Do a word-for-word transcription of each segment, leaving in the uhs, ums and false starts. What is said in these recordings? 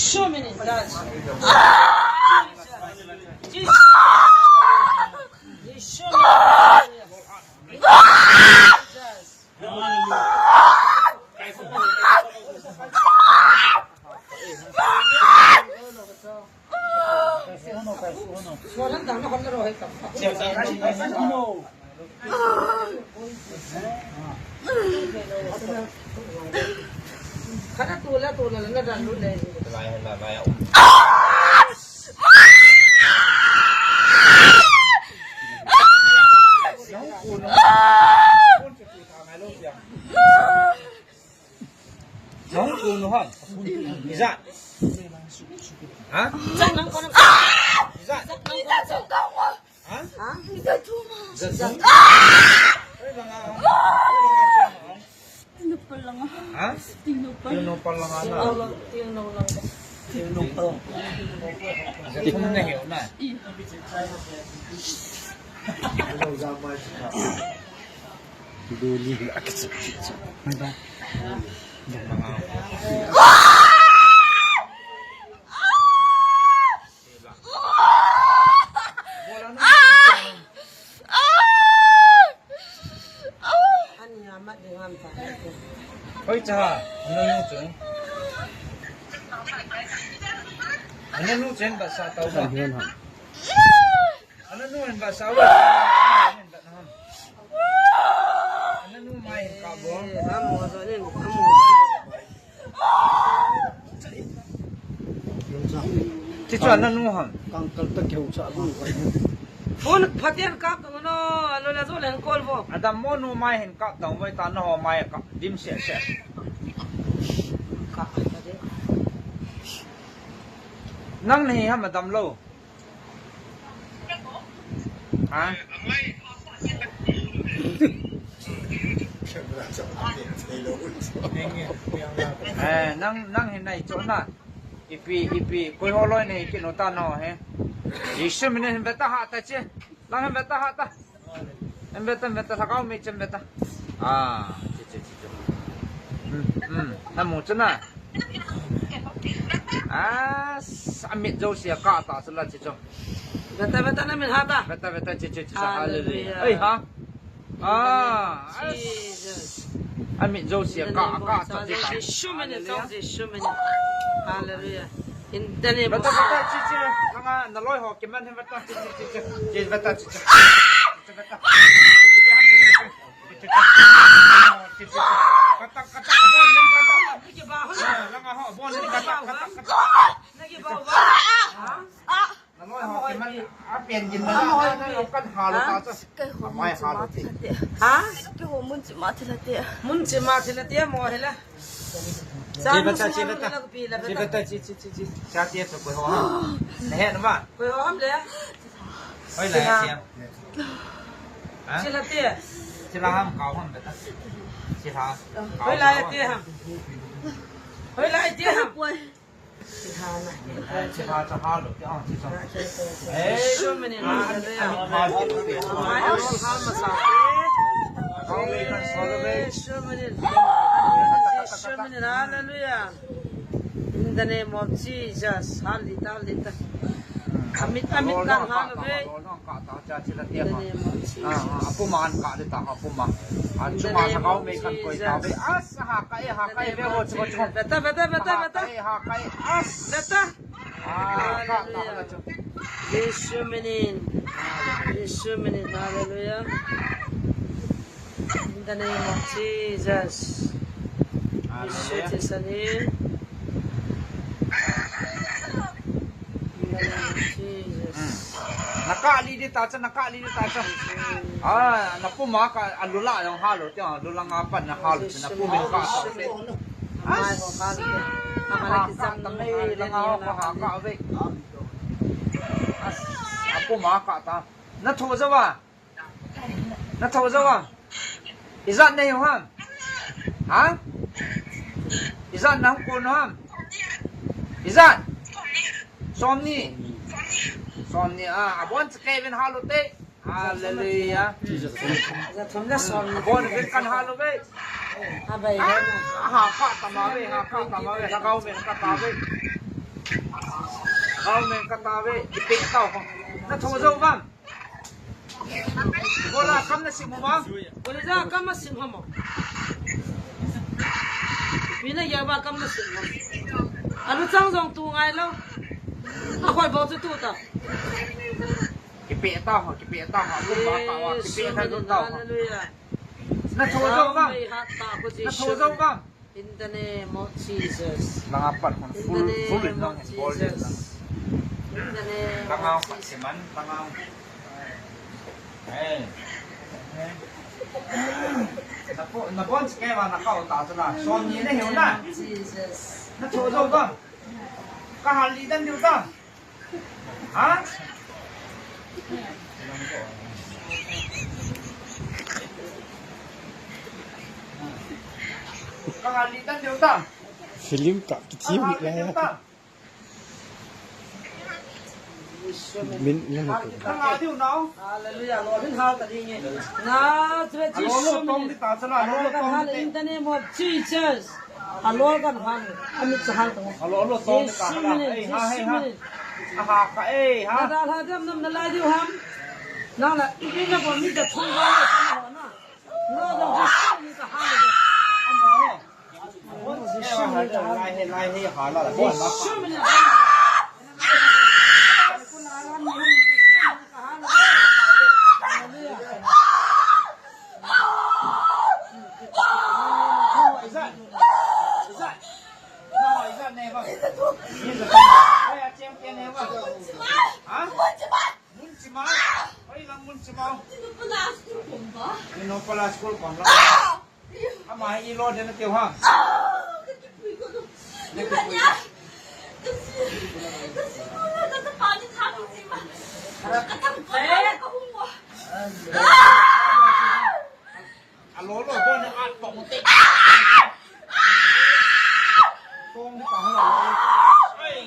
Yeshua min in, Jesus. Jesus. Nahung kunu ham? Ijat? Ha? Ijat? Ha? Ijat? Ha? Ijat? Ha? Tingnu pal langa. Ha? Tingnu pal. Tingnu pal langa na. Tingnu pal. Tingnu na hiu na. Doli la kichu kichu. Mai ba. Tingnu pal langa. Hoicha, ana nu chun. Ana nu chun ba sa tau ba. Ana nu hin ba sa ba. Ana nu mai hin ka bo. Amo zo ni, amo. Ti chu ana nu ham. Kangkal ta keu cha lu. Phone phaten kap tong no, alo la zo len kol vo. Adam mo nu mai hin kap tong vai ta na ho mai ka dim se se. Ka. Nang nahi ham Adam lo. Ha? Eh, nang, nang hin nai chona. Ipi, ipi, koi ho loi nei kinu ta no he. Jesu min in veta ha ta che. Lang hin veta ha ta. Em veta, em veta, lhagao mei chem veta. Ah, che, che, che, che. Hmm, hmm. Na mu chuna. Ah, amit jo sia ka ta chula che cho. Veta, veta, na min ha ta. Veta, veta, che, che, che, che. Hallelujah. Hallelujah. Ei, ha. Ah, Jesus. Amit jo sia ka, ka ta che ta. Jesu min in, Jesu min in. Hallelujah. In the name of Jesus. Veta, veta, che, che. Langa na loi ho kiman hin veta, che, che, che, che. Che veta, che, che. Ha? Keiho mun chima thilha te. Ha? Keiho mun chima thilha te. Mun chima thilha te mo hila. Che bata, che bata. Che bata, che, che, che, che. Cha te to koi ho ham. Na he na ma. Koi ho ham le. Hoi la siam. Ha? Chila te. Chila ham kau ham beta. Chila. Hoi la te ham. Hoi la te ham. Chila na. Eh, chila cha ha lo. Jesu min in, hallelujah. Mai a hal masa. Jesu min in. Jesu min in, hallelujah. In the name of Jesus. Hallelujah, hallelujah. Amit, amit kan hal ve. In the name of Jesus. Apuma an ka le ta, apuma. An chuma lhagao mei kan koi ta ve. As, ha kai, ha kai ve ho chu chu. Beta, beta, beta, beta. Ha kai, ha kai. As. Beta. Ah, ka ta la chu. Jesu min in. Jesu min in. Hallelujah. In the name of Jesus. Amen. Yeshua Mashiach. In the name of Jesus. Hmm. Na ka li di ta cha, na ka li di ta cha. Ah, na puma ka alula yang halo, tia lula nga pan na halo, na puma ka. Amai ho halo. Amai ki jam ta mei, la nga ho ha ka ve. As, apuma ka ta. Na tho ja va. Na tho jo a. Ijat nei u ham? Ha? Ijat nahung kunu ham? Ijat? Somni. Somni a, abon cha kei vin halo te. Hallelujah. Abon vin kan halo ve. Ha ka ta ma ve, ha ka ta ma ve, lhagao vin ka ta ve. Amen, kataove, ipi tao ho. Natho jou vang. Bola kam nasim ho ma. Bola ja kam nasim ho ma. Ipi naja ba kam nasim ho. Alu chang jong tu ngai lou. Akhoi bou chu tu ta. Kipe tao ho, kipe tao ho. Alu ba tao ho, kipe tao ho. Hallelujah. Natho jou vang. Natho jou vang. In the name of Jesus. Langa pat hon full, full in lang hin bol din lang. In the name of Jesus. Langa pat siman, langa. Hey. Hey. Napo, napon sike wa nakao ta tala. Som ni nahiu na. Jesus. Natho jou vang. Kahal li dan diu ta. Ha? Kahal li dan diu ta. Film ka kithi mi la ya. Min lang ko. Kahal diu nao. Hallelujah. Lord, in hal ta ding e. Na, Nazareth Jesu min. Lord, tong di ta sala. Lord, tong di. In the name of Jesus. Alo kan hal, amit sa hal tong. Alo, alo, tong ka hala. Jesu min, Jesu min. Aha, ka, eh, ha. Nadalha dem nam nalai diu ham. Nala, ipi na ko mi ka thong ba na. Na da Jesu min ka hal. Amo, eh. Jesu min ka hal. Lai, lai, hala. Jesu min ka hal. Ama hi ilo den tiu ha. Alo lo, bon at pong te. Tong ka hala. Ai.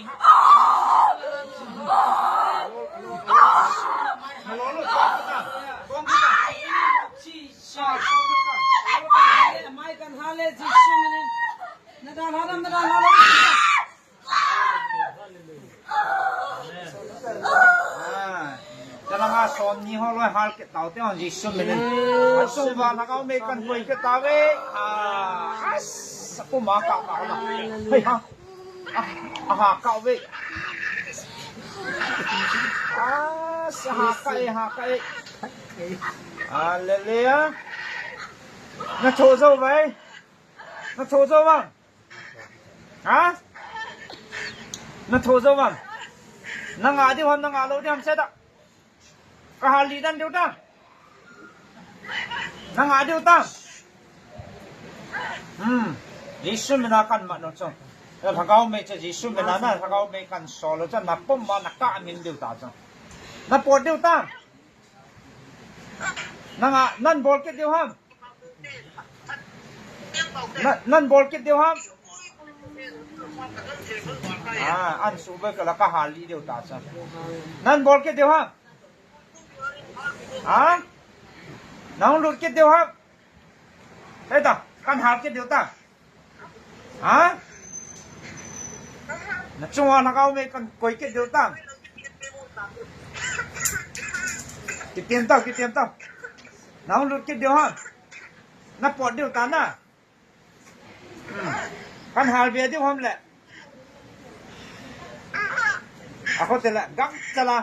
Alo lo, tong ka. Tong ka. Mai kan hale Jesu minin. Nadan halam, nadan halam. Ah, chalanga som ni ho loi hal kit tau te hon Jesu minin. Asu va lhagao mei kan koi kit tau ve. Ah, as, aku ma ka ka la. Hei ha. Ah, aha ka ve. As, aha ka e, aha ka e. Hallelujah. Natho jou vai. Natho jou vai. Ha? Natho jou vang. Nanga diu ham, nanga lou diu ham, seta. Kahal li dan diu ta. Nanga diu ta. Hmm. Jesu mina kan mat lou chu. Lhagao mei chu Jesu mina na, lhagao mei kan sol lou chu, napom ma naka min diu ta chu. Napot diu ta. Nanga, nan bol kit diu ham. Na, nan bol kit diu ham. Ah, an su be ka la kahal li diu ta sa. Nan bol kit diu ham. Ha? Nang lut kit diu ham. Hei ta, kan hal kit diu ta. Ha? Nachunga lhagao mei kan koi kit diu ta. Kitiem tau, kitiem tau. Nang lut kit diu ham. Napot diu ta na. Hmm. Kan hal be diu ham le. Ako tela, gam chala.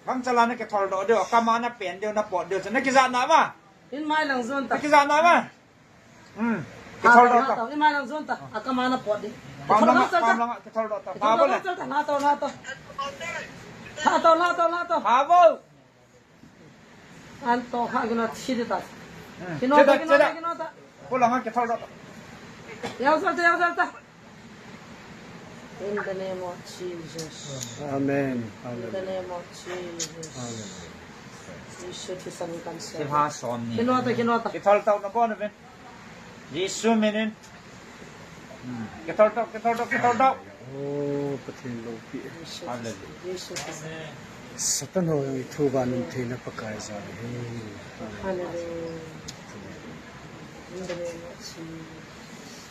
Gam chala na kithol doh diu, akam a napen diu, napot diu. Nakijat na ma. In mai lang jon ta. Nakijat na ma. Hmm. Kithol doh ta. In mai lang jon ta. Akam a napot diu. Pam lang, pam lang, kithol doh ta. Pam lang, kithol doh ta. Pam lang, kithol doh ta. Lato, lato. Lato, lato, lato. Pam lang. Anto ha gina thi de ta. Hmm. Kino ta, kino ta, kino ta. Pulanga kithol doh ta. Yau sal ta, yau sal ta. In the name of Jesus. Amen. In the name of Jesus. Amen. Jesu thisan kan se. Kipha som ni. Kino ta, kino ta. Kithol tau na bon ven. Jesu minin. Hmm. Kithol tau, kithol tau, kithol tau. Oh, Pathen loupi. Hallelujah. Satan ho jong ithuba nung theina Pakai jal ahi. Hallelujah. In the name of Jesus.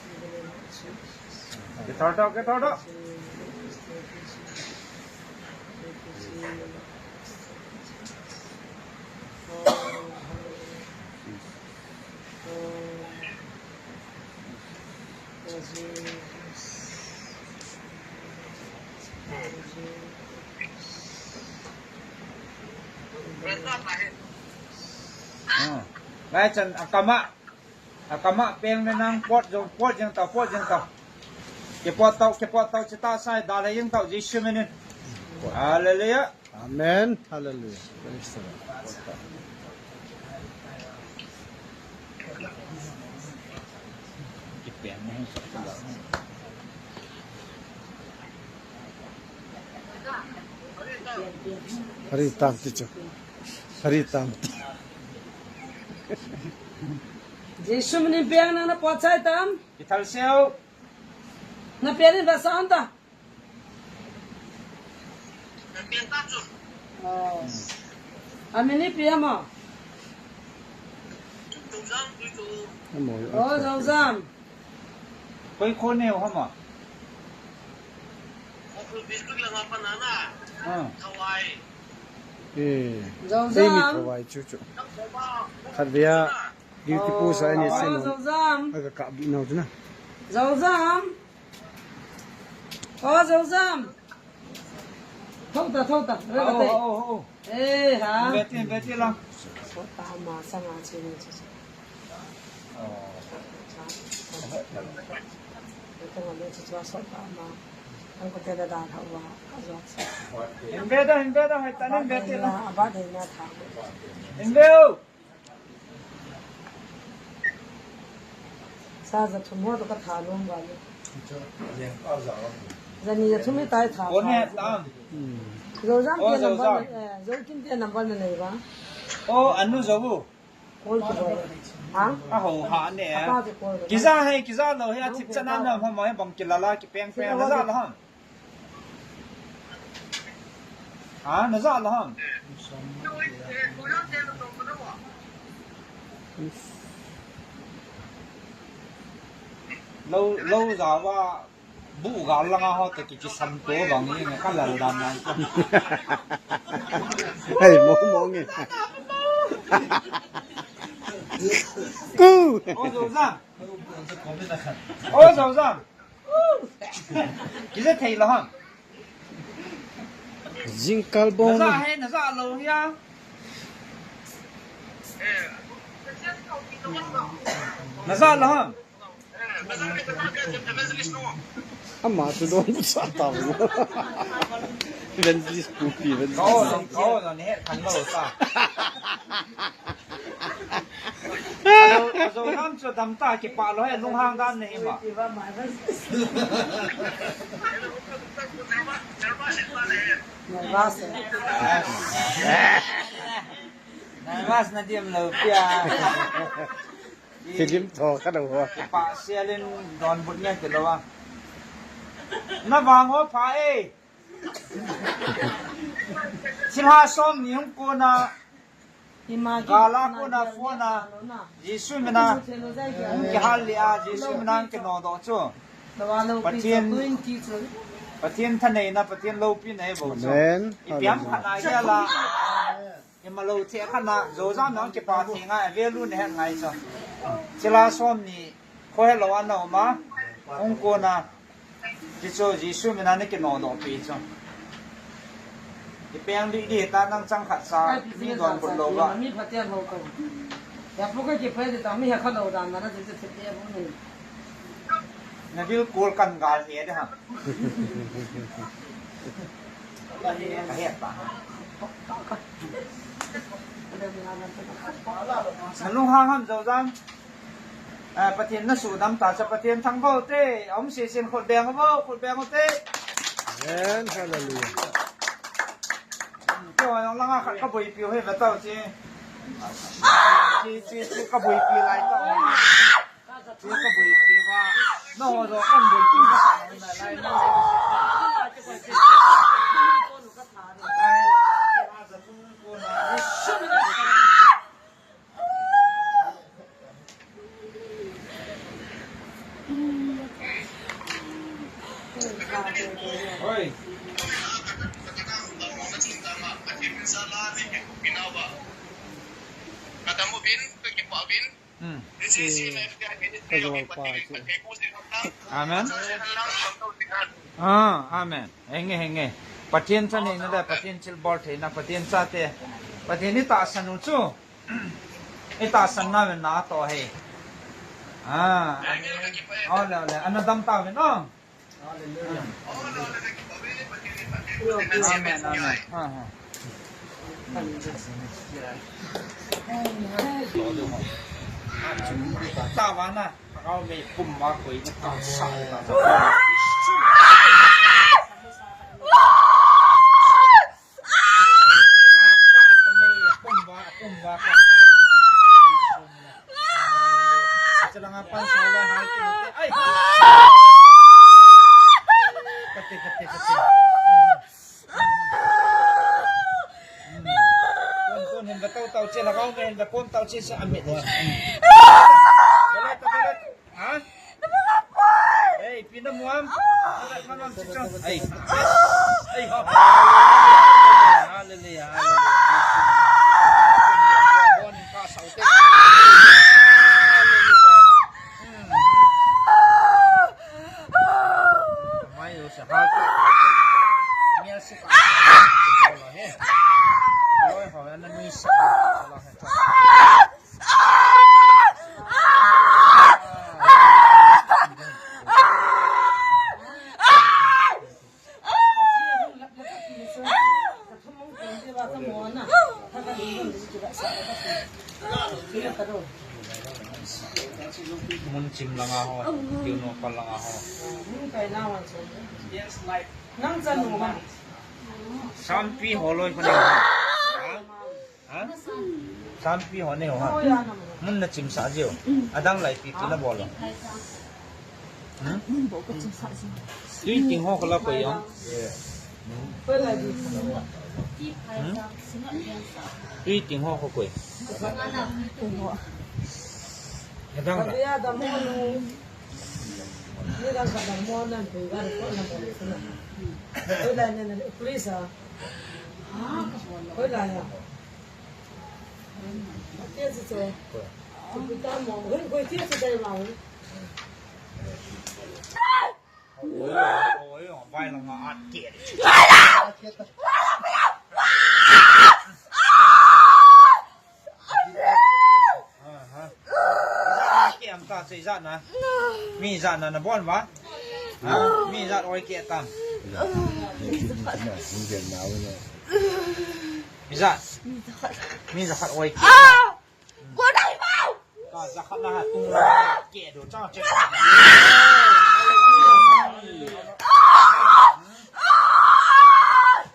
In the name of Jesus. Kithol tau, kithol tau. Ah. Lai chan akam a. Akam a peng le nang pot jong, pot jeng tau, pot jeng tau. Kipot tau, kipot tau, chita sai, dalha jeng tau, Jesu minin. Hallelujah. Amen. Hallelujah. Praise the Lord. Hari tam ti chu. Hari tam ti. Jesu minin peng nang na pot chai tam. Kithal seo. Na peng in va sa an ta. Oh. Amin ipi ama? Amo, oh, Zouzam. Koi kho neo hama? Ah. Eh. Zouzam. Ei mi thawai chu chu. Khatvei a. Duty post a ni, oh, sin. Zouzam. Aga ka bi nau chu na. Zouzam. Oh, Zouzam. Thou ta, thou ta. Re ka te. Oh, oh, oh. Eh, ha. Beti, beti lang. Sot ta ma, sanga chi ni chi. Oh. Beti ma ni chi, sot ta ma. Ang ko te da da tha wa. Ka zo. Hin be da, hin be da, hai ta nin beti lang. Aba de na tha. Hin be o. Sa za thum ho to ka tha nom ba le. Za ni za thum hi tai tha. Kone tha. Tam. Zouzam, oh, te number Zouzam. Eh, Zoukin te number na nei ba. Oh, anu Zou. Call ki bol. Ha? A ho ha ne. Apa ki call. Kiza hai, kiza lou hai, a thip chana na ha ma hai bang kila la ki peng peng na za la ha. Ha, na za la ham? Lou, lou za wa, bu ga la nga ho ta ki, ki sam to bang ni, ka la la na. Hey, mo, mo nge. Ku. O Zouzam. O Zouzam. Kize thei lo ham. Jingkal bong. Na za he, na za lo hia. Na za lo ham. Ama tu don sa ta. Evangelist kupi, evangelist. Kau, kau, ni he kan lo sa. Ajo, ajo nam chu dam ta, kipah lou he, lunghang dan nei ma. Nervous. Nervous na diam lou pia. Film tho ka dau ho. Kipah selin donbut ne ti lou a. Na vang ho pha e. Thilha som ni hung kona, gala kona phone a, Jesu mina hung kihal le a, Jesu mina kinodoh chu. Pathen, Pathen thaneina, Pathen loupina hi bou chu. Amen. Ipi ham khat na gel a. Ima lou thei khat na, Zouzam nang kipah thei ngai, value na het ngai chu. Thilha som ni, khohe lou a na um a, hung kona, ti chu Jesu mina na kinodoh pi chu. I peng di di ta nang chang khat sa, mi donbut lou ba. Mi phaten ho ko. Ya pu ka kipe di ta, mi ha kha lou dan na, na ti ti ti bu ni. Na bil kul kan gal he de ha. Ka he pa. Na lunghang ham Zouzam. Eh, Pathen na sudam ta cha Pathen thangvah u te. Aum sesen khut beng u, khut beng u te. Amen. Hallelujah. Kei jong langa khat ka boipi u he ve tau che. Che, che, che ka boipi lai tau. Chu ka boipi uva, nangho jong kan boipi uva, na lai na. Hoi. Hmm. Amen. Ah, amen. Henge, henge. Pathen cha neina le, Pathen thilbol theina, Pathen chate. Pathen in tahsan u chu. Itahsan nau vin natoh ahi. Ah. Ole, ole. Ana dam tauvin, oh. Hallelujah. Amen, amen. Ah, ah. Tavana, kau me pum ma koi na kau sa ta. Pum ma, pum ma ka. Chalanga pan sa la hai. Ai. Kate, kate, kate. Kon, kon, hin da tau tau che, lhagao me hin da kon tau che sa amit. Balat, balat. Ha? Ei, pina muam. Balat, manam chichon. Ei. Ei, hop. Hallelujah, hallelujah. Bon ka sau te. Hallelujah. Hmm. Mai lo sa ha. Mial sa ka. Ko la he. Loi ho na mi sa. Ko la he. Mun chim langa ho, kiu no pal langa ho. Sampi holoi ko ne. Ha? Sampi ho ne ho ha. Mun na chim sa jiu. Adang lai pi pi na bol lo. Hmm? Tui ting ho ko la koi jong. Hmm? Tui ting ho ko koi. Adang la. Please, ah. Koi la ya. Tia si so. Kuita mo. Koi, koi tia si dai ma. Oi, oi, oi, vai langa at ke. Aha. Ke am ta sei jat na. Mi jat na na bon ba? Ha? Mi jat oi ke tam. Mi jat. Mi jat khat oi ke. Ko dai mau. Ka jakhat na ha tung la ke do cha che.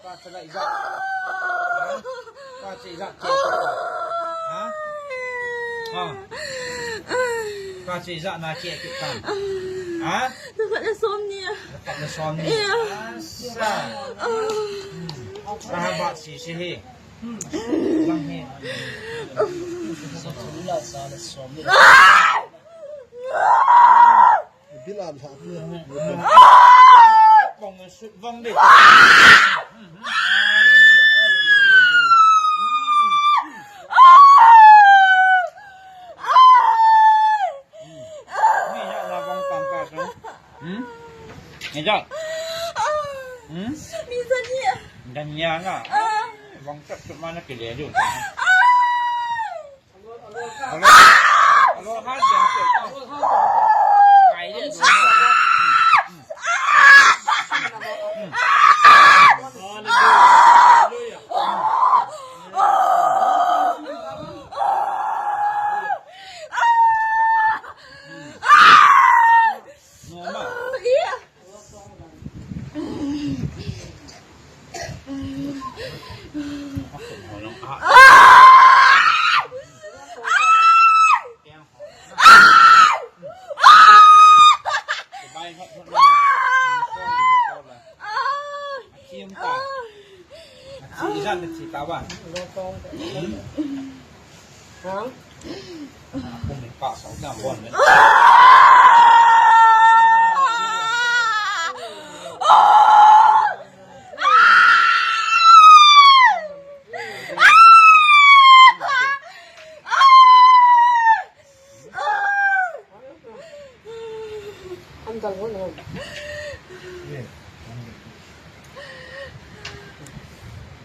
Ka che la ijat. Ka che ijat ke. Ha? Ha? Ka che ijat na ke ke tan. Ha? Jakhat na som ni a. Jakhat na som ni. Iya. Asa. Ka ha ba si si hi. Lang hi. Sa chula sa la som ni. Bilam sa tu. Bong sut bong di. Ni ya la bong tam ka tu. Hmm? Ni ja. Hmm? Ni ja ni. Dan ya na. Bong sut sut mana ke dia ju.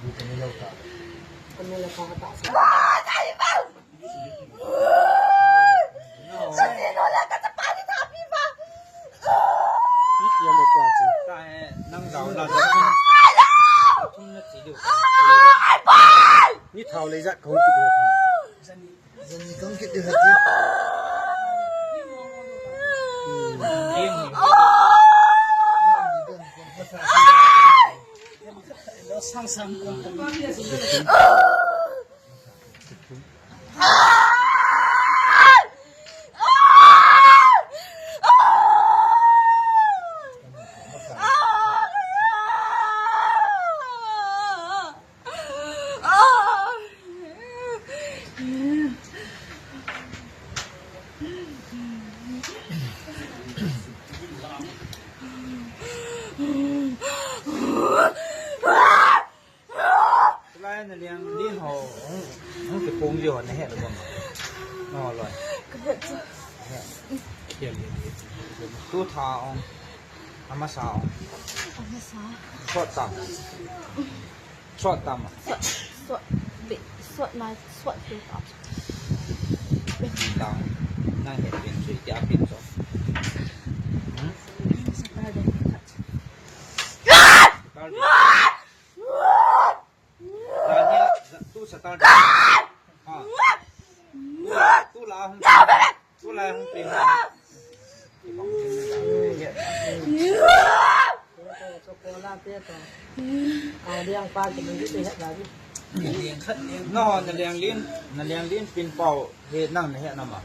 Ano la pa ta sa. Sino la ka chapa ni thapi pa. Ni thao le jat kong kit de. Jani kong kit de. Sang sang. Tulai na liang lin ho, hung, hung kipung jo na he lo bang. No loi. Ka he chu. He. He, he, he. Tu tha ong. Amasa ong. Amasa. Sot tam. Sot tam. Sot, sot, be, sot na, sot pe tam. Tam. Nang he pin sui ti a pin so. Hmm? Saturday. Saturday. Tania, tu Saturday. Ha. Tu la hung, tu la hung pin. No, na liang lin, na liang lin pin pau, he nang na he na ma.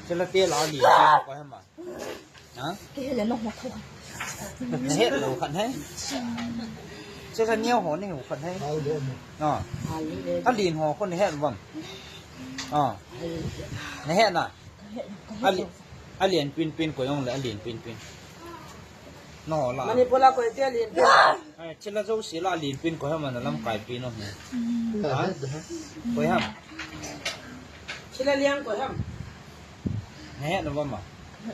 Sila te la li, ko he ma. Ha? Ke hele no ho tho. Na he lo khan he. Sila neo ho ni ho khan he. No. A lin ho ko na he bam. Ah. Na he na. A li-, a lian pin pin ko yong le a lian pin pin. No la. Manipur la ko te lian pin. Ai, chila jo si la lian pin ko ha man lam kai pin no. Ha? Ko ha. Chila liang ko ha. Na he no ba ma. Na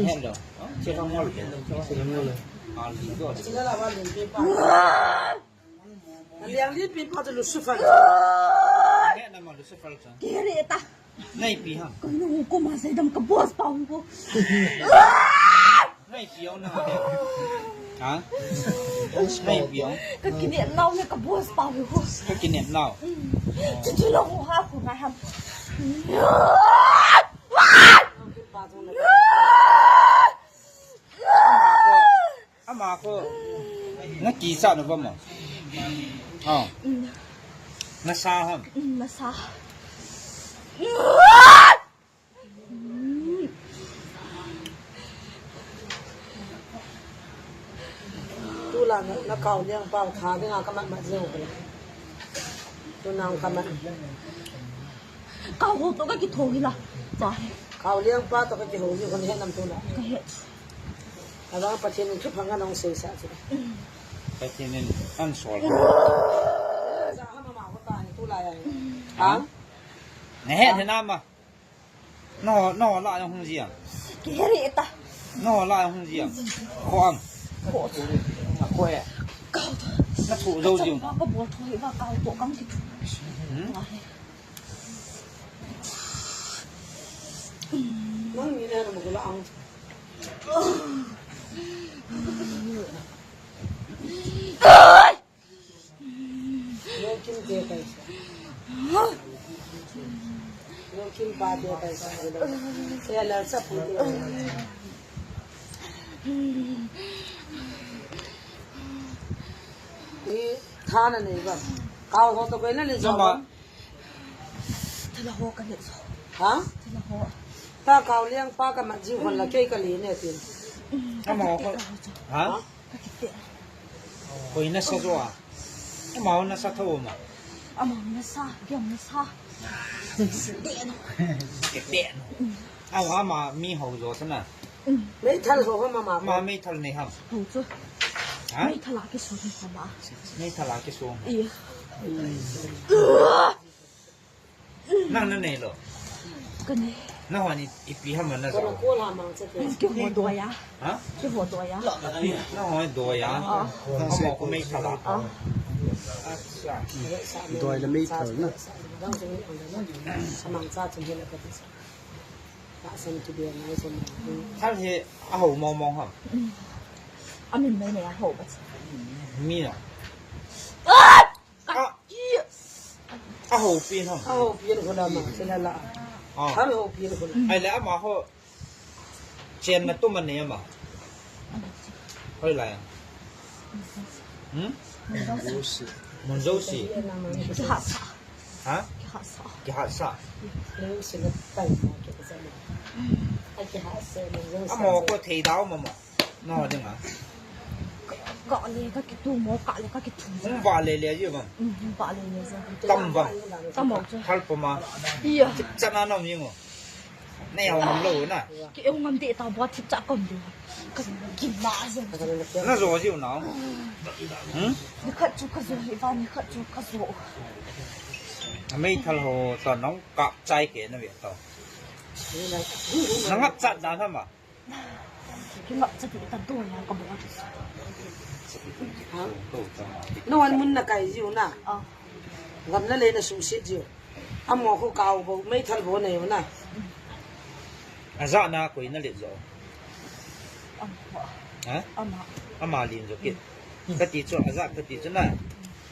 he lo. Ah, chila ngol. Chila ngol. Ah, lian ko. Chila la ba lian pin pa. Liang li pin pa tu Lucifer. He na ma Lucifer cha. Ke re ta. Nai pi ha. Ko no ko ma sai dam ka boss pa ko. Nai pi au na. Ha? Nai pi au. Ka kinem nau ne ka boss pa ko. Ka kinem nau. Chu chu lo ha ko ngai ham. Ama ko, na kicha no ba mo? Oh. Na sa ham? Mm, na sa. Tu la na, na kau liang pau kha ding a ka mat mat jeng ko. Tu nang ka mat. Kau ho to ka kitho hi la. Cha he. Kau liang pa to ka kiho hi ko he nam tu la. Ka he. Abang Pathen in thuphang anong seisa chu. Pathen in ansol. Sa ha mama ko ta ni tu la ya. Ha? Ne he ne na ma. No, no la jong hung jiang. Ke he re ta. No la jong hung jiang. Ko am. Ko. A ko e. Kau to. Na thu jo jiang. Ka bol thoi ba kau to kam ki thu. Hmm? Nang ni na mo la ang. Yokim te kai sa. Yokim pa te kai sa. Te la sa pu te. Ni thana nei ba. Kau ho to ko na le jo. Thala ho ka ne so. Ha? Thala ho. Ta kau liang pa ka mat ji hon la kei ka le ne tin. Ama ho. Ha? Ka kite. Koi na sa jo a. Ama ho na sa tho ma. Ama ho na sa, ge na sa. Kite no. Kite no. Ama, ama mi ho jo sa na. Meithal ho ma ma. Ma meithal nei ham. Ho chu. Ha? Meithal a kisu ni ma. Meithal a kisu. Iya. Nang na nei lo. Ka nei. Na ho ni ipi ham na jo. Ko la mang che ke. Ki ho do ya. Ha? Ki ho do ya. Na ho do ya. Ah. Na ho ko meithal a. Ah. Doi le meithal na. Thal hi aho mong mong ham. Amin mai mai aho ba. Mi na. Ah! Ah! Aho pi ham. Aho pi ko la ma, sila la. Ah. Thal ho pi ko la. Ai le ama ho. Chen na tu man ne ama. Hoilai. Hmm? Mun Josie. Kihahsa. Ha? Kihahsa. Kihahsa. Amo ko thei dau mama. No ding a. Ka le ka kitu mo, ka le ka kitu. Hung va le le ji bang. Hung va le le ji. Tam bang. Tam mo chu. Hal poma. Iya. Chana no mi ngo. Nei au ngam lou na. Ki eu ngam de ta bua thip cha kom de. Ka ki ma zo. Na zo jiu na. Hmm? Ni khat chu ka zo hi va, ni khat chu ka zo. Amei thal ho ta nong kap chai ke na ve ta. Na ngap chat dan ham a. Ki ngap chat ta do ya ka bo. Ha? No an mun na kai jiu na. Ah. Gam na le na sung sit jiu. Amo khu kau bo, meithal bo nei u na. Ajat na koi na let jo. Ama. Ha? Ama. Ama lin jo kit. Kati chu, ajat kati chu na.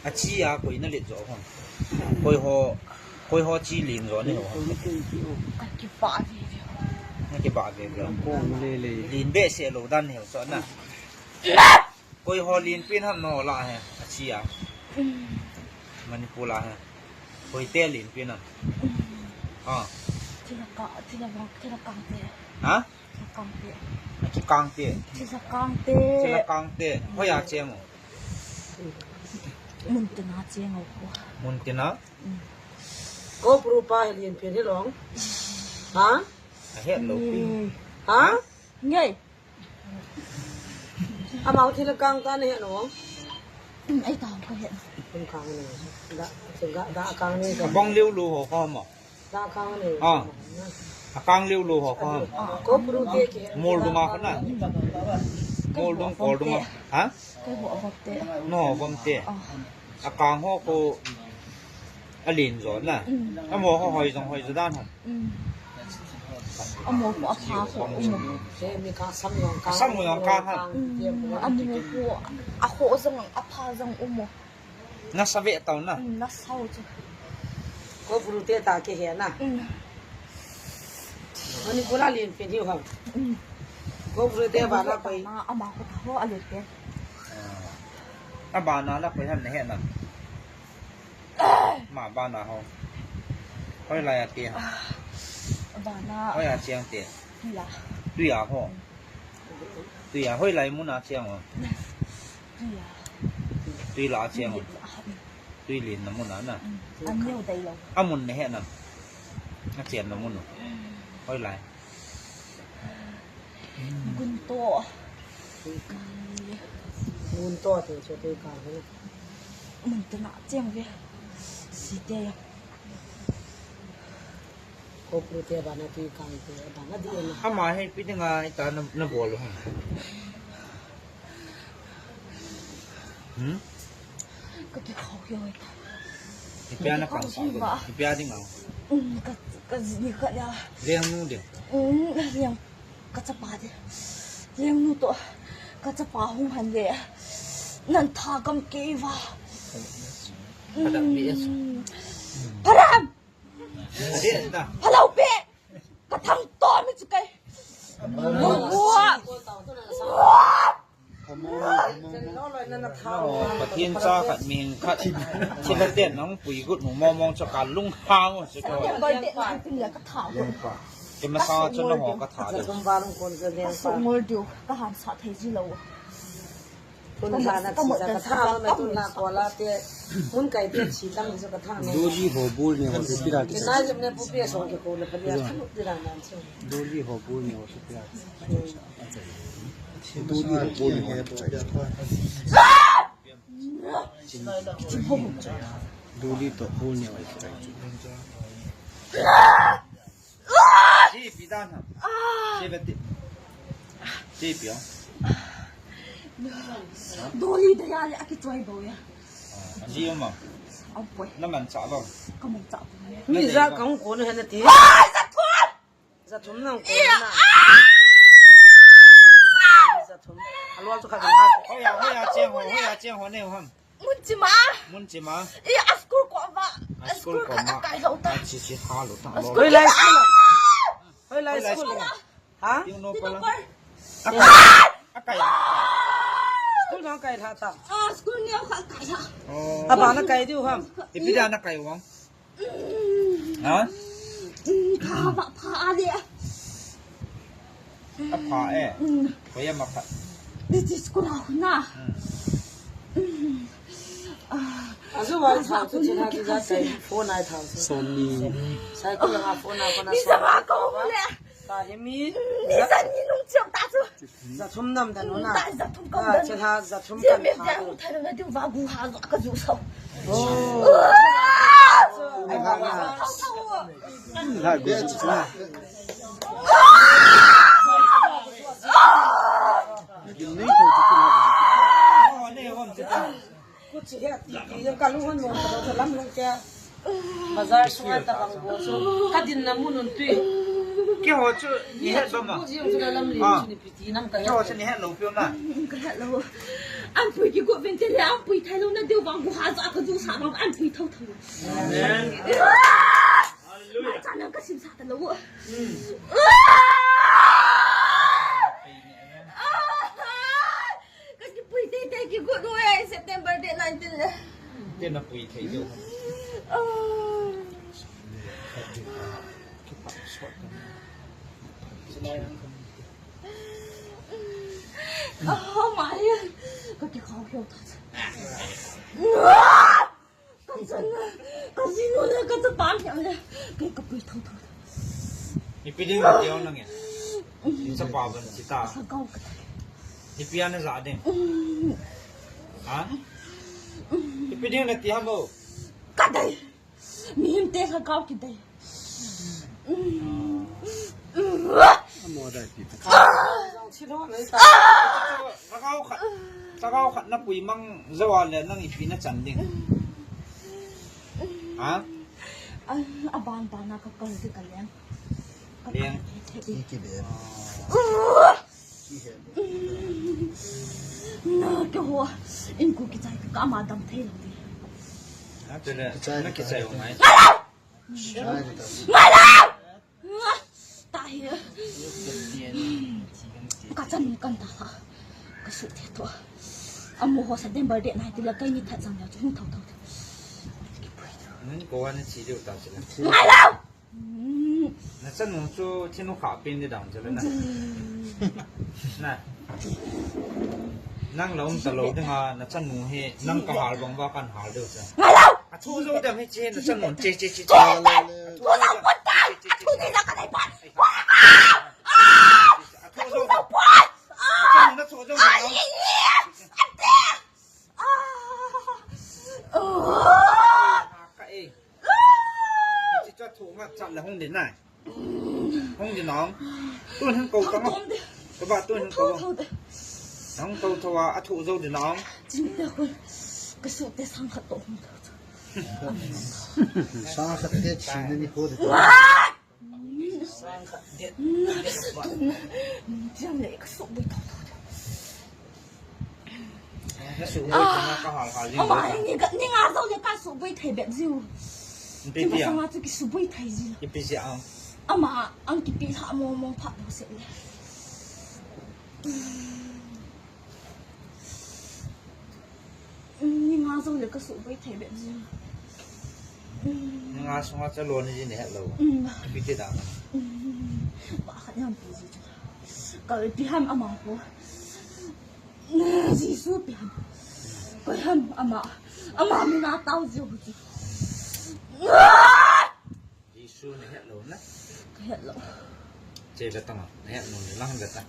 Achi a koi na let jo hon. Koi ho, koi ho chi lin jo nei ho. Ka kipa ve ve. Na kipa ve ve. Lin behseh lou dan hel so na. Koi ho lin pin ham no la he, achi a. Manipur la he. Koi te lin pin ham. Ah. Thila ka, thila bang, thila kang te. Ha? Thila kang te. Aki kang te. Thila kang te. Thila kang te. Hoi a cheng o. Mun tina cheng o ko. Mun tina? Mm. Ko pru pa he lin pin hi long. Ha? A het lou pi. Ha? Ngai. Amau thil kang ta ne no. Ai ta ka he. Kun kang ne. Da, da, da kang ne. Bang liu lu ho ko ma. Da kang ne. Ah. A kang liu lu ho ko ma. Ko pru te ke. Mol dunga ko na. Mol dung, kol dunga. Ha? Ko ho bom te. No, bom te. Ah. A kang ho ko. A lin jo na. Mm. Amo ho hoi jong hoi jo dan ham. Mm. Amo ko apha ho um. He mi ka sam jong ka. Sam jong ka ha. Mm. Amo ko a ho jong apha jong um. Na sa ve tau na. Mm, na sa u chu. Ko pru te ta ke he na. Mm. Ani ko la lin pin hiu ham. Mm. Ko pru te ba na koi. Ama ko ho a le te. A ba na la koi ham na he na. Ma bana ho. Hoilai a ti. Ah, bana. Hoi a cheng ti. Tui a. Tui a ho. Tui a hoilai mun a cheng o. Tui a. Tui la a cheng o. Tui lin na mun a na. Mm. An neo dai lo. A mun ne he na. A chen na mun o. Hoilai. Gunto. Gunto te chu tui kang hi. Mun tina cheng ve. Site ya. Ko pru te bana tui kang te bana di na. Ama he pi dinga ita na, na bol ha. Hmm? Ka kikhou hiu e. Ipi a na kang sa ko. Ipi a ding a. Um, ka, ka ji ni ka ya. Leng nu ding. Um, leng ka chapa de. Leng nu to. Ka chapa hung han le. Nan tha kam kei va. Ka dam bi es. Um, Param! Adi na. Hello, pe! Ka thang to mi chu kai. Wa! Wa! Pathen cha khat, mi hing khat, thil a ten nang pui gut nu mong mong chu ka lung hang chu ko. Birthday na tin le ka tha. Ke ma sa chu na ho ka tha de. Ka so ngol diu, ka han sa thei ji lo. Tun tha na chi sa ka tha ma tun na ko la te. Mun kai te chi tam sa ka tha ma. Doli ho bul ne ho se pira. Ke na jam ne pu pe so ke ko le ka ya tha ti ra nan chu. Doli ho bul ne ho se pira. Doli ho bul ne ho. Doli to bul ne ho. Che pi dan ham. Che beti. Che pi o. Doli da ya le aki choi bo ya. Ji um a. Ampoi. Na manchah bang. Ka manchah bang. Mi ja ka hung kon hen nati. Ai, ja thum! Ja thum nang kon na. Ja thum. Alol chu kha ding ha. Hoiya, hoiya cheng ho, hoiya cheng ho ne ham. Munchima. Munchima. I a school ko ma. A school ko ma. Kai lo ta. Chi chi ha lo ta. Hoilai school. Hoilai school. Ha? Ting no pala. Akai. Akai. School nang kai tha ta. Ah, school ni akai kai tha. Oh. Aba na kai diu ham. Ipi dia na kai wang. Ha? Ka ba pha le. Apha e. Ko ya ma pha. This is school na. Azu wa tha tu chena tu ja kai phone ai tha. Sony. Sai ko ya phone ai ko na. Ni sa ba ko le. Ka hi mi. Ni sa ni nung chiam ta chu. Za thum nam dan na. Ta za thum kam dan. Chela za thum kam. Ji mi ja u thai na diu va gu ha za ka ju sau. Oh. Ai ba na. La gu ju na. Ni to tu na. Kuchi he ti ti ka lu hon mo ka lam lung ke. Bazar sunga ta bang bo so. Ka din na mun un tui. Keiho chu ni het ba ma. Ji chu la lam li chu ni piti nam ka. Keiho chu ni het lo pio ma. Ka het lo. An pui ki go vente le an pui thai lo na deu bang go ha za ka ju sa bang an pui thau thau. Amen. Hallelujah. Cha nang ka sim sa ta lo. Ka kipui teitei kigot u e, September date nineteen le. Te na pui thei diu. Ah. Oh my. Ka kikhau kheu ta. Ka chan, ka jinu le, ka chapa hiam le, kei ka pui thotho. Ipi ding na tiang nang e. Ni chapa ban chita. Lhagao ka dei. Ipi ana ja ding. Mm. Ha? Ipi ding na ti ham bo. Ka dei. Mihem te lhagao kidei. Mm. Mm. Amo dai pi. Ah. Lhagao khat, lhagao khat na pui mang jou a le nang ipi na chan ding. Ha? A, a ban ban a ka kal ding ka leng. Leng. Ki, ki be. Na ke ho. In ku kichai ka ma dam thei lo di. Ha, te le, na kichai ho ngai. Ngai lo! Ngai lo! Tahi. Ka chan ni kan ta ha. Ka su te to. Amo ho September date nineteen la kai ni that jang ya chu hung thau thau. Nang ko wa ni chi diu ta chi la. Ngai lo! Na chanu chu thinu kha pin di dang chi la na. Na. Nang lo um ta lo ding a, na chanu hi nang ka hal bang ba kan hal diu cha. Ngai lo! A thu zo dem hi chi na chanu che che che che. Ko sa ko ta. Thu ni na ka dai pa. A thu zo dem. Na chanu na thu zo dem. Ai, ai, ai. Ante. Ah. Oh. Ka e. Chi cha thu ma cha la hung de nai. Hung de nong. Tun hung ko ta. Ka ba tun hung ko. Hung ko tho a thu zo de nong. Chin de ko. Ka su te sang khat to hung. Sang khat te chin ni ko de. Sang khat det. Jam le ka su bui thau thau. Na su bui thau na ka hal hal ni. Ama ni ga, ni nga zo le ka su bui thei bet jiu. Ipi ti a? Ki ma sanga chu ki su bui thei ji. Ipi ti a? Ama ang kipi lha mong mong pha do se le. Ni nga zo le ka su bui thei bet ji. Ni nga sunga cha lo ni ji ni het lo. Mm. Ipi ti da. Mm. Ba khat yam pi ji. Ka pi ham ama ko. Jesu pi ham. Ko ham ama. Ama mi na tau ji hu ji. Jesu ni het lo na. Ka het lo. Che be ta ma. Ni het lo ni lang be ta.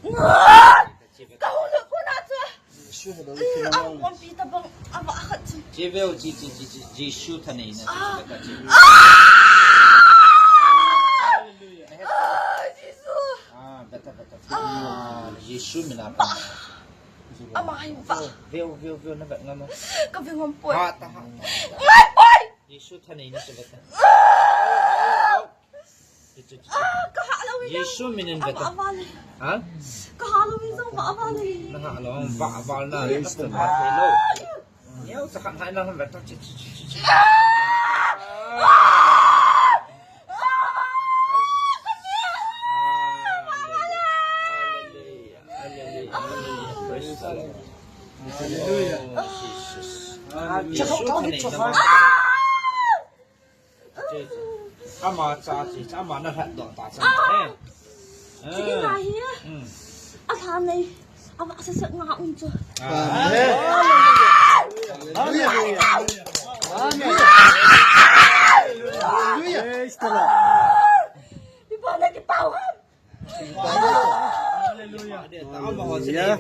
Ka hung lut kona chu. Jesu hello. Ang pumpi tabang aba khat chu. Che veu chi chi chi chi Jesu thanei na. Ah. Beta chi. Ah! Hallelujah. Ah, Jesu. Ah, beta beta. Ah. Ah, Jesu mina pa. Ama hi va. Veu, veu, veu, na vet ngam a. Ka ve ngam poi. Ha, ta ha. Ngai poi! Jesu thanei na se vet ta. Ah, ka ha lo in. Jesu min in vet ta. Ava, ava le. Ha? Ka ha lo in jong va ava le. Na ha lo, va, va na. Praise the Lord. Neo sa khan hai na vet ta. Hallelujah. Ama cha chi, ama na lhat doh ta cha. Chini na hi. A tha nei. Ava sa sa nga un chu. Amen. Hallelujah. Hallelujah. Praise the Lord. Iba na ki pau ham. Hallelujah. Hallelujah.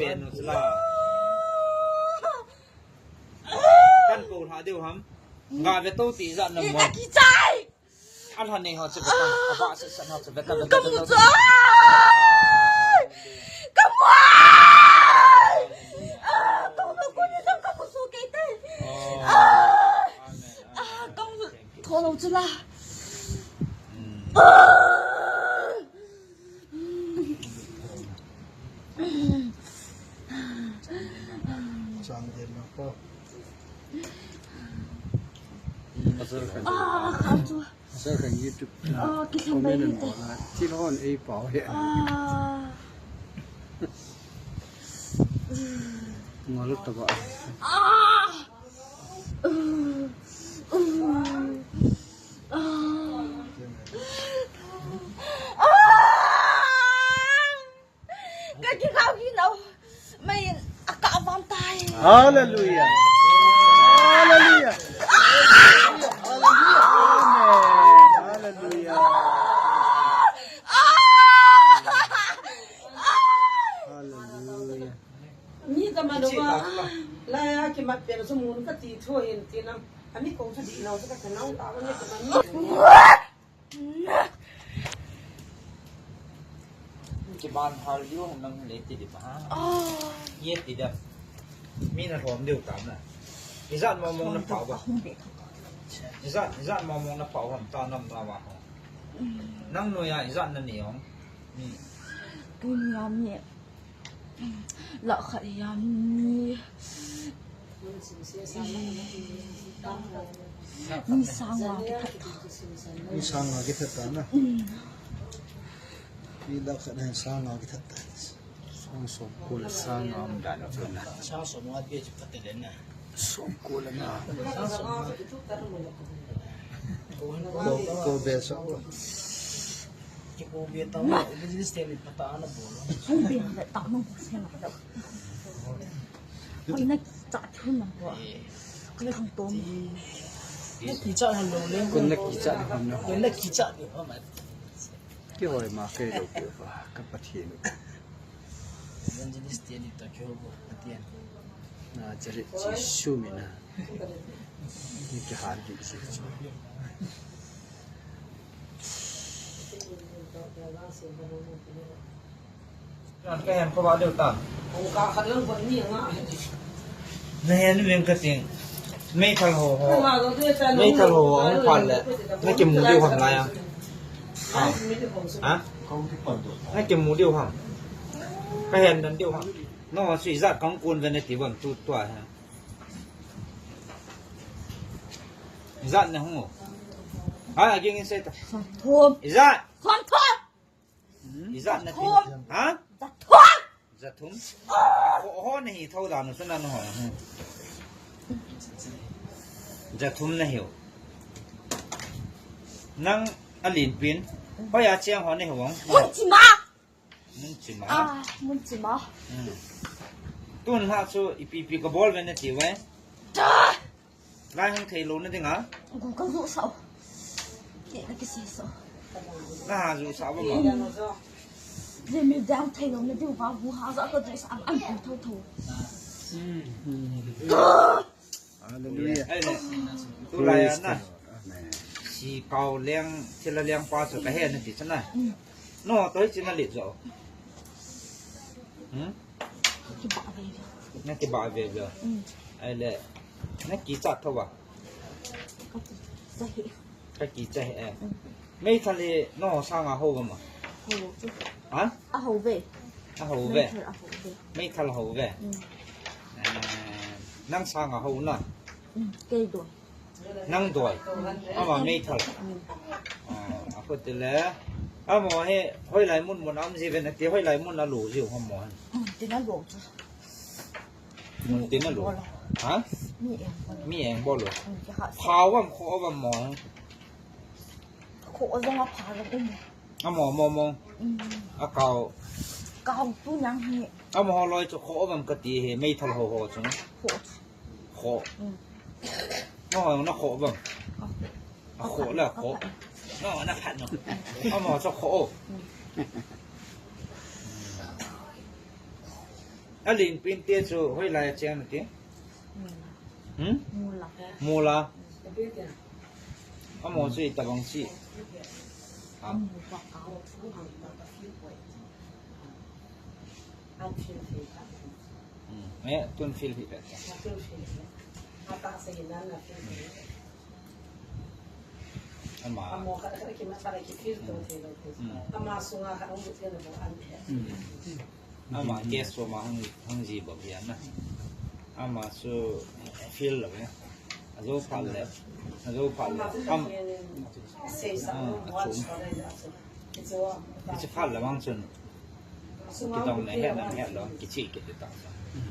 Kan ko lha deu ham. Nga ve to ti za na mo. Ki chai. An han nei ho che ve ta. Ava sa sa ho che ve ta. Ka mu chu. Ka mu. Ah, ka mu ko ni sang ka mu su ke te. Ah. Ah, ka mu. Tho lo chu la. Ah. Chang den na ko. Pastor khan, ah, kha chu. Pastor khan YouTube, ah, ki thang comment bai and ni te. Bol na. Thil hon ei pao he. Ah. Ngol ta ba. Ah. Ah. Ka kikhao hi nau. Mai in a ka vam tai. Hallelujah. Hallelujah. Hallelujah. Amen. Hallelujah. Hallelujah. Ni ka ma lo ma. La ya ki mat pe so mun ka ti tho hin ti na. Ami ko sa di nau sa ka nau ta ni ka ma. Kiban hal diu nang le ti di ba. Ah. Ye ti da. Mi na lhom diu tam na. Ijat mo mong na pau ba. Ijat, ijat mo mong na pau ham ta nam na ba. Nang noiya ijat na ni ong. Mi. Tuni ya mi. La khat hi a mi. Mi sang nga kithat ta. Mi sang nga kithat ta na. Mm. Mi la khat hi sang nga kithat ta. Sang som ko le sang nga um dan chu na. Sang som nga pe chu patelen na. Som ko le na. Ko, ko be sa. Ki ko be ta, evangelist te ni pata ana bol. Ko be na ta no bol se na da. Ko na kicha thun na ko. Ko thang tom. Na kicha han lo le. Ko na kicha han lo. Ko na kicha ni ho ma. Kihoi ma kei lo kei ba, ka Pathen u. Evangelist te ni ta kihoi bo, Pathen. Nazareth Jesu min a. Ni kihal di si. Ka hen ko ba deu ta. Ka khat lang bon ni nga. Na hen veng ka ting. Meithal ho ho. Meithal ho ho hung phat le. Na kimu diu ham lai a. Ha? Ha? Na kimu diu ham. Ka hen dan diu ham. No, sui ijat kong kun ve na ti bang tu tua ha. Ijat na hung o. Ha, aging in sei ta. Som thum. Ijat. Som thum. Ijat na ti. Thum. Ha? Za thum. Za thum. Ho, ho na hi tho dan u suna no ho. Hmm. Za thum na hi u. Nang a lin pin. Hoi a chiang ho na hi u ang. Mun chima. Mun chima. Ah, mun chima. Hmm. Tun ha chu ipi ipi ka bol ve na ti ve. Da. Lai hang thei lo na ding a? Google du sao. Ke na kisi sao. Na ha du sao ba ma? Ke na zo. Le mi dang thei lo na ding va bu ha za ka du sa an an thau thau. Hmm. Hallelujah. Ai le. Tu lai a na. Praise the Lord. Amen. Si kau leng, sila leng pa so ka he na ti sana. Hmm. No, toi sina le zo. Hmm? Kiba ve. Na kibah veve. Mm. Ahile, na kichat thou a? Ka kichat hi. Ka kichat hi e. Mm. Meithal hi nangho sanga hou vem a? Hou chu. Ha? Ahou ve. Ahou ve. Meithal ahou ve. Meithal ahou ve. Mm. Eh, nang sanga hou na? Mm, kei doi. Nang doi. Ama meithal. Mm. Ah, akhu tile. Amaho hi hoilai mun mun a um ji ve nati, hoilai mun a lo ji u amaho hi? Mm, tin a lo chu. Mun tin a lo. Ha? Mi eng bol. Mi eng bol lo. Mm, kihahsa. Pha vem, kho vem amaho? Kho jong a pha jong um. Amaho, amaho, amaho. Mm. Akao. Kao tu nang hi. Amaho loi chu kho vem kati hi, meithal ho ho chu. Kho. Kho. Mm. Amaho na kho vem? A kho la kho. No, na phat no. Amaho chu kho. Mm. Alen pen te chu hoilai a cheng nati? Mula. Hmm? Mula. Mula. Amaho chu itobang si? Ha? Hmm. Eh, tun feel hi pet. Ama. Hmm. Hmm. Ama gas chu ama hung, hung ji bou hi ana. Ama chu feel lou e. Ajou phat le, ajou phat le. Am, ah, achom. Hiche phat le vang chun. Kidong le het le het lou, kichih kit ta. Hmm.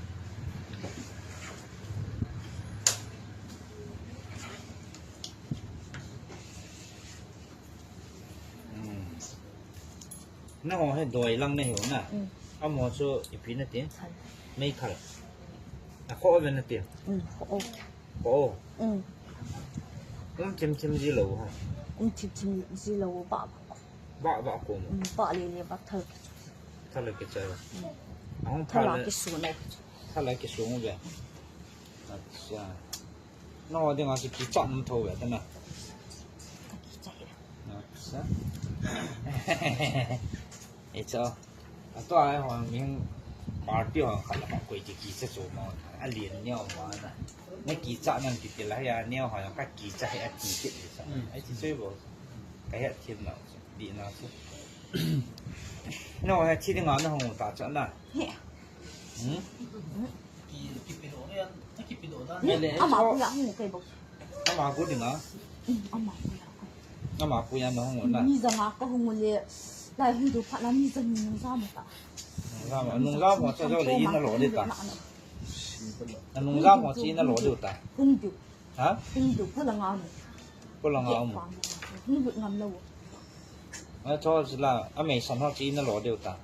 Nangho hi doi lang nahiu na. Mm. Amaho chu ipi nati? Thal. Meithal. A kho ve nati? Mm, kho. Kho. Mm. Um thim thim ji lou ha. Um thim thim ji lou ba. Ba ba ko mo. Mm, ba le le ba thal. Thal ke cha. Mm. Ahung thal thal le. Kisu na. Thal kisu mo ve. Acha. Nangho dinga chu kichat um thou ve ta na. Ka kichat e. Acha. Ei cho. Atua ho ming party ho khat la khat koi ti kichat chu mo. Alen neo mo na. Na kichat nan ti ti la ya neo ho ka kichat he a ti ti sa. Hmm. Ai ti soi bo. Ka he thim na chu. Di na chu. Nangho he thi dinga na hung ta cha na. He. Hmm? Ki, kipedoh le, kipedoh dan. Ni, ama pu ya hung kei bou. Ama pu dinga. Mm, ama pu ya. Ama pu ya na hung na. Mi janga ka hung le, lai hung du phat na mi jang nung jam ta. Nung jam, nung jam ho cha jo le in na lo de ta. Nung jam ho chi na lo de ta. Hung du. Ha? Hung du, phu la nga mu. Phu la nga mu. Hung du ngam lo. A cho chi la, a mei san ho chi na lo de ta.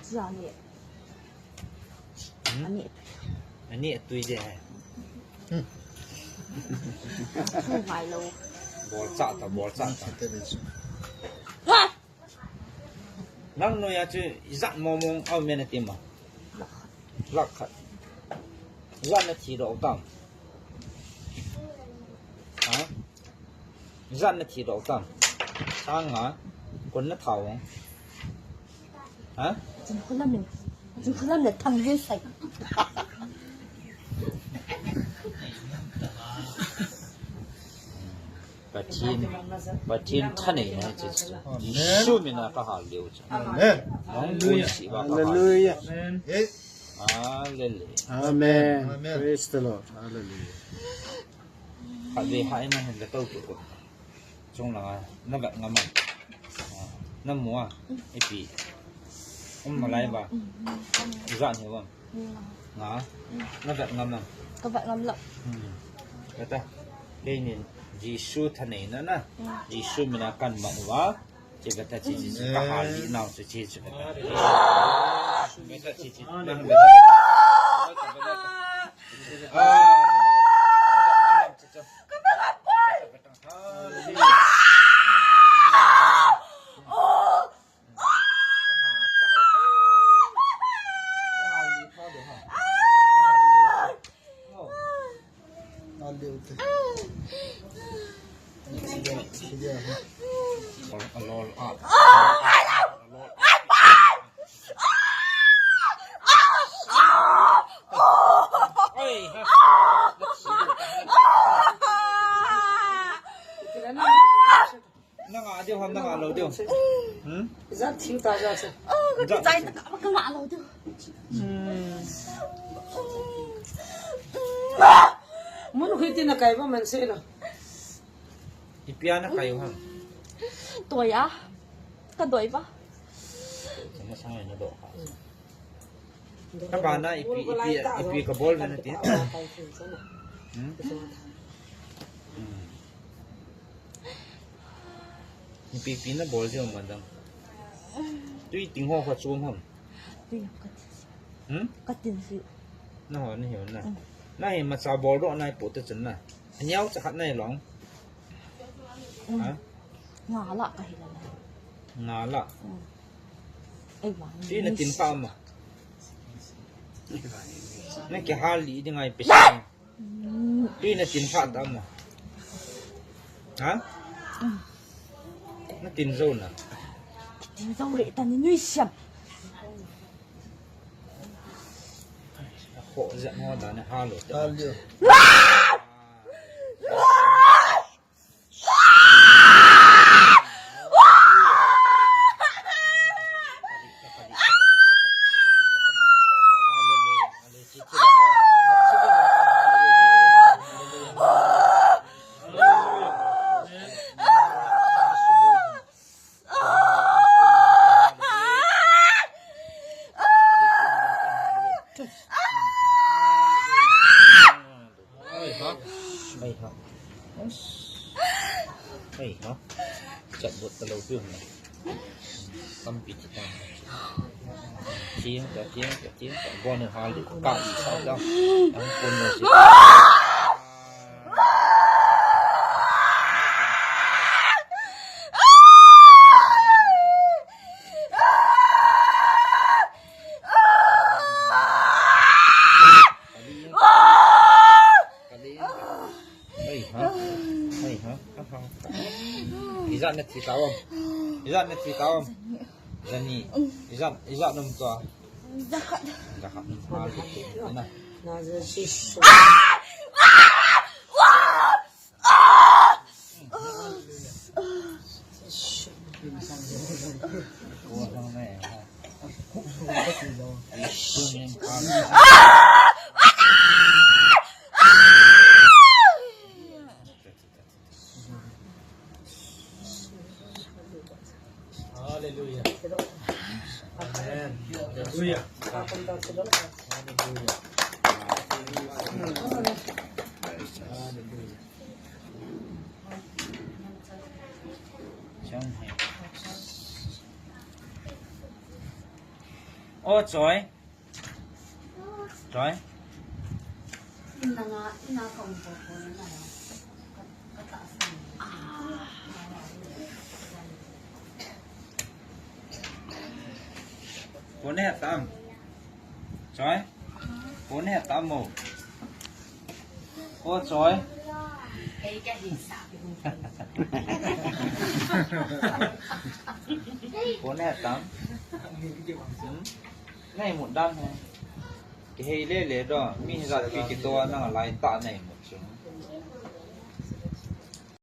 Chia ni. Hmm? Ani. Ani tui de hai. Thu ngai lo. Bol cha ta, bol cha ta. Ha! Nang noi a chu ijat mong mong a um e nati ma? Lakh khat. Ijat na thi doh tam? Ha? Ijat na thi doh tam? Sang nga, kun na thau. Ha? Jing khulam le, jing khulam le thang jin sai. Pathen, Pathen thaneina chu. Amen. Jesu mina ka hal diu chu. Amen. Nang pui si ba ka hal. Hallelujah. Amen. Hallelujah. Amen. Amen. Praise the Lord. Hallelujah. Khatvei hai na hin ka tou tu ko. Chung langa na vet ngam am? Na mu a? Ipi? Um nalai ba? Ijat hiu am? Nga? Na vet ngam am? Ka vet ngam lou. Hmm. Vet a. Keinin Jesu thaneina na. Jesu mina kan mat uva. Che vet a, che, che, che. Ka hal di nau che, che, che vet a. Vet a, che, che. Nang vet a. Ah. Hmm? Ijat thil ta ja se. Oh, ka kichai ta ka, ka ngah lou tu. Hmm. Mun khui tin na kai ba man se lo. Ipi a na kai u ham? Toi a. Ka doi ba. Sana sang na do. Ka bana ipi, ipi, ipi ka bol na ti. Hmm? Hmm. Ipi, ipi na bol diu ma dang. Tui ting ho kha chom ham. Tui ka tin. Hmm? Ka tin si. Na ho ni ho na. Hmm. Na hi ma cha bol do na ipo te chen na. Anyau cha khat na i long. Hmm. Ha? Nga la ka hi la. Nga la. Hmm. Ei, wa. Tui na tin pha ma. Na kihal li ding ai pisa. Tui na tin pha ta ma. Ha? Na tin zo na. Tin zo le ta ni nui siam. Ho ja no da na ha lo ta. Ai ha. Ai ha. Ai ha. Chat bot ta lo piu na. Tampi ti ta. Chiang ta, chiang ta, chiang ta. Bon ha li ka i sa ta. Ang kon lo si. Ai ha. Ai ha. Ijat na thi ta om. Ijat na thi ta om. Jani. Ijat, ijat nom tua. Jakhat. Jakhat. Na. Na je si. Hallelujah. Amen. Hallelujah. Hallelujah. Hallelujah. O Choi. Choi. Phone he tam. Choi. Phone he tam mo. O Choi. Phone he tam. Hmm? Nei mut dan he. Kihei le le do. Mi hijat pi kito na lai ta nei mut chu.